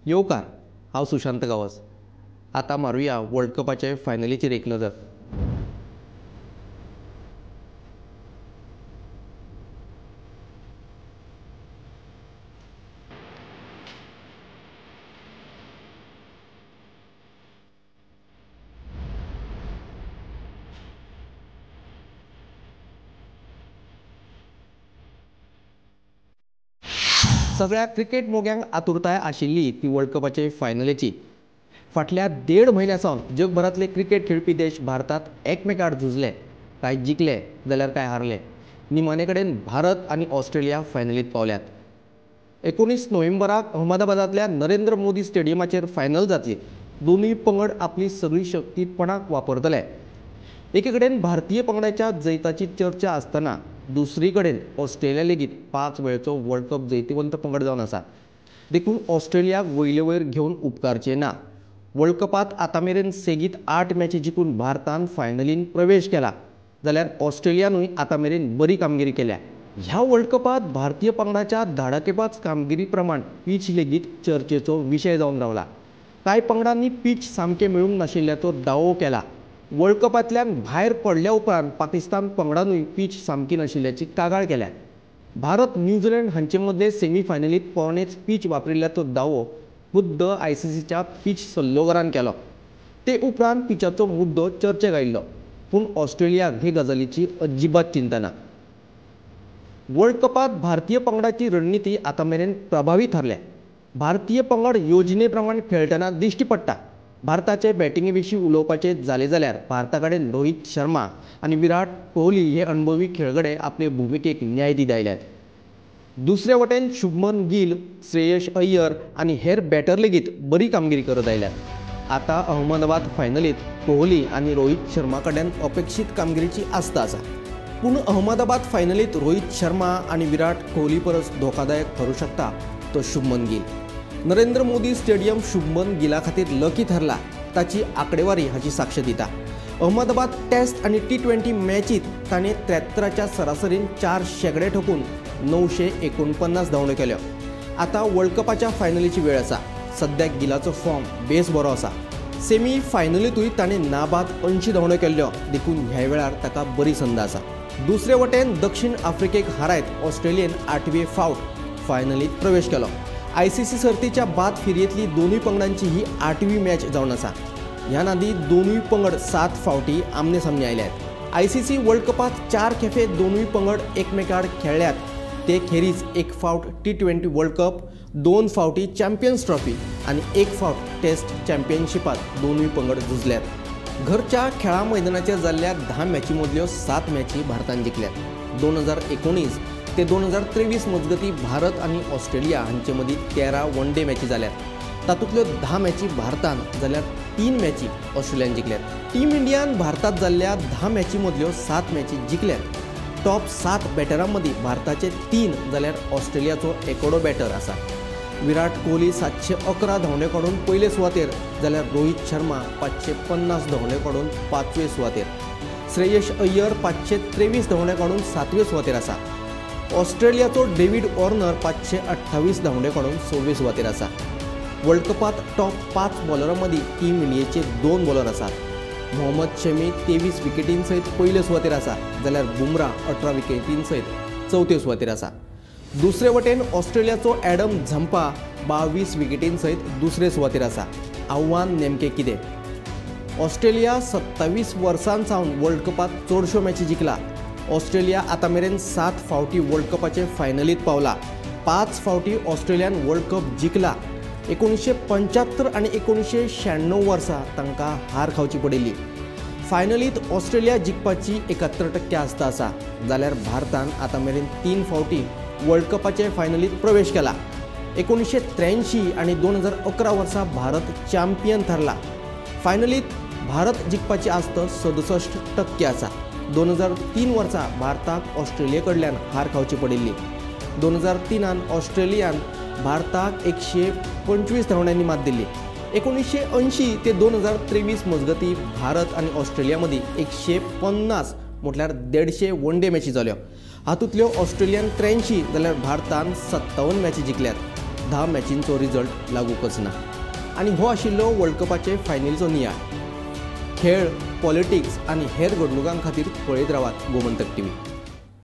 येवकार, हांव सुशांत गांवस. आतां मारुया वर्ल्ड कपाचे फायनलीचेर एक नजर. सगळ्या क्रिकेट मोग्यांक आतुरताय आशिल्ली ती वर्ल्ड कपाचे फायनलीची. फाटल्या 1.5 म्हयन्या सावन जगभरांतले क्रिकेट खेळपी देश भारतांत एकमेकांआड झुजले. कांय जिखले जाल्यार कांय हारले. निमाणे कडेन भारत आनी ऑस्ट्रेलिया फायनलींत पावल्यात. 19 नोव्हेंबराक अहमदाबादांतल्या नरेंद्र मोदी स्टेडियमाचेर फायनल जातली. दोनूय पंगड आपली सगळी शक्ती पणाक वापरतले. एके कडेन भारतीय पंगडाच्या जैताची चर्चा आसतना दुसरी कडेन ऑस्ट्रेलिया लेगीत 5 वेळचो वर्ल्ड कप जैतिवंत पंगड जावन आसा. देखून ऑस्ट्रेलियाक वयले वयर घेवन उपकारचें ना. वर्ल्ड कपांत आतां मेरेन सेगीत 8 मॅची जिखून भारतान फायनलीन प्रवेश केला, जाल्यार ऑस्ट्रेलियानूय आतां मेरेन बरी कामगिरी केल्या. ह्या वर्ल्ड कपांत भारतीय पंगडाच्या धाडाकेपाच कामगिरी प्रमाण पीच लेगीत चर्चेचो विशय जावन रावला. कांय पंगडांनी पीच सामकें मेळूंक नाशिल्ल्याचो दावो केला. वर्ल्ड कपांतल्यान भायर पडल्या उपरांत पाकिस्तान पंगडानूय पीच सामकी नाशिल्ल्याची कागाळ केल्या. भारत न्यूझीलंड हांचे मदले सेमी फायनलींत पोरणेच पीच वापरिल्ल्याचो दावो खुद्द आयसीसीच्या पीच सल्लोगारान केलो. ते उपरांत पिचाचो मुद्दो चर्चेक आयिल्लो. पूण ऑस्ट्रेलियाक हे गजालीची अजिबात चिंता ना. वर्ल्ड कपांत भारतीय पंगडाची रणनिती आतां मेरेन प्रभावी थारल्या. भारतीय पंगड योजने प्रमाण खेळटना दिश्टी पडटा. भारताचे बॅटिंगे विशीं उलोवपाचें जालें जाल्यार भारता कडेन रोहित शर्मा आनी विराट कोहली हे अणभवी खेळगडे आपले भुमिकेक न्याय दीत आयल्यात. दुसरे वटेन शुभमन गिल, श्रेयस अय्यर आनी हेर बॅटर लेगीत बरी कामगिरी करत आयल्यात. आतां अहमदाबाद फायनलींत कोहली आनी रोहित शर्मा कडल्यान अपेक्षीत कामगिरीची आस्त आसा. पूण अहमदाबाद फायनलींत रोहित शर्मा आनी विराट कोहली परस धोकादायक थारूं शकता तो शुभमन गिल. नरेंद्र मोदी स्टेडियम शुभमन गिला खातीर लकी थारला, ताची आंकडेवारी हाची साक्ष दिता. अहमदाबाद टेस्ट आनी T20 मॅचीत ताणें 73च्या सरासरीन 4 शेंकडे ठोकून 949 धांवड्यो केल्यो. आतां वर्ल्ड कपाच्या फायनलीची वेळ आसा. सद्याक गिलाचो फॉर्म बेस बरो आसा. सेमी फायनलींतूय ताणें नाबाद 80 धांवड्यो केल्ल्यो, देखून ह्या वेळार ताका बरी संद आसा. दुसरे वटेन दक्षिण आफ्रिकेक हारायत ऑस्ट्रेलियेन 8वे फावट फायनलींत प्रवेश केलो. आयसीसी सर्तीच्या बाद फिरयेंतली दोनूय पंगडांची ही 8वी मॅच जावन आसा. ह्या नादी दोनूय पंगड 7 फावटी आमने सामने आयल्यात. आयसीसी वर्ल्ड कपांत 4 खेपे दोनूय पंगड एकमेकांआड खेळ्ळ्यात. ते खेरीज 1 फावट T20 world cup, 2 फावटी चॅम्पियन्स ट्रॉफी आनी 1 फावट टेस्ट चॅम्पियनशिपांत दोनूय पंगड झुजल्यात. घरच्या खेळा मैदानाचेर जाल्ल्या 10 मॅची मदल्यो 7 मॅची भारतान जिखल्यात. 2019 ते 2023 मजगती भारत आनी ऑस्ट्रेलिया हांचे मदीं 13 वन डे मॅची जाल्यात. तातूंतल्यो 10 मॅची भारतान जाल्यार 3 मॅची ऑस्ट्रेलियान जिखल्यात. टीम इंडियान भारतांत जाल्ल्या 10 मॅची मदल्यो 7 मॅची जिखल्यात. टॉप 7 बॅटरां मदीं भारताचे 3 जाल्यार ऑस्ट्रेलियाचो एकोडो बॅटर आसा. विराट कोहली 711 धांवड्यो काडून पयले सुवातेर, जाल्यार रोहित शर्मा 550 धांवड्यो काडून 5वे सुवातेर, श्रेयस अय्यर 523 धांवड्यो काडून 7वे सुवातेर आसा. ऑस्ट्रेलियाचो डेव्हिड वॉर्नर 528 धांवड्यो काडून 6वे सुवातेर आसा. वर्ल्ड कपांत टॉप 5 बॉलरां मदीं टीम इंडियेचे 2 बॉलर आसात. मोहम्मद शमी 23 विकेटीं सयत पयले सुवातेर आसा, जाल्यार बुमरा 18 विकेटीं सयत 4थे सुवातेर आसा. दुसरे वटेन ऑस्ट्रेलियाचो ॲडम झम्पा 22 विकेटीं सयत दुसरे सुवातेर आसा. आव्हान नेमकें कितें? ऑस्ट्रेलिया 27 वर्सां सावन वर्ल्ड कपांत चडश्यो मॅची जिखला. ऑस्ट्रेलिया आतां मेरेन 7 फावटी वर्ल्ड कपाचे फायनलींत पावला. 5 फावटी ऑस्ट्रेलियान वर्ल्ड कप जिखला. 1975 आनी 1996 वर्सा तांकां हार खावची पडिल्ली. फायनलींत ऑस्ट्रेलिया जिखपाची 71% आस्त आसा, जाल्यार भारतान आतां मेरेन 3 फावटी वर्ल्ड कपाचे फायनलींत प्रवेश केला. 1983 आनी 2011 वर्सा भारत चॅम्पियन थारला. फायनलींत भारत जिखपाची आस्त 67% आसा. 2003 वर्सा भारताक ऑस्ट्रेलिये कडल्यान हार खावची पडिल्ली. 2003 ऑस्ट्रेलियान भारताक 125 धांवड्यांनी मात दिल्ली. 1980 ते 2023 मजगती भारत आनी ऑस्ट्रेलिया मदीं 150 म्हटल्यार 150 वन डे मॅची जाल्यो. हातूंतल्यो ऑस्ट्रेलियान 83 जाल्यार भारतान 57 मॅची जिखल्यात. 10 मॅचींचो रिजल्ट लागूकच ना. आनी हो आशिल्लो वर्ल्ड कपाचे फायनलीचो नियाळ. खेळ, पॉलिटिक्स आनी हेर घडणुकां खातीर पळयत रावात गोमंतक टीव्ही.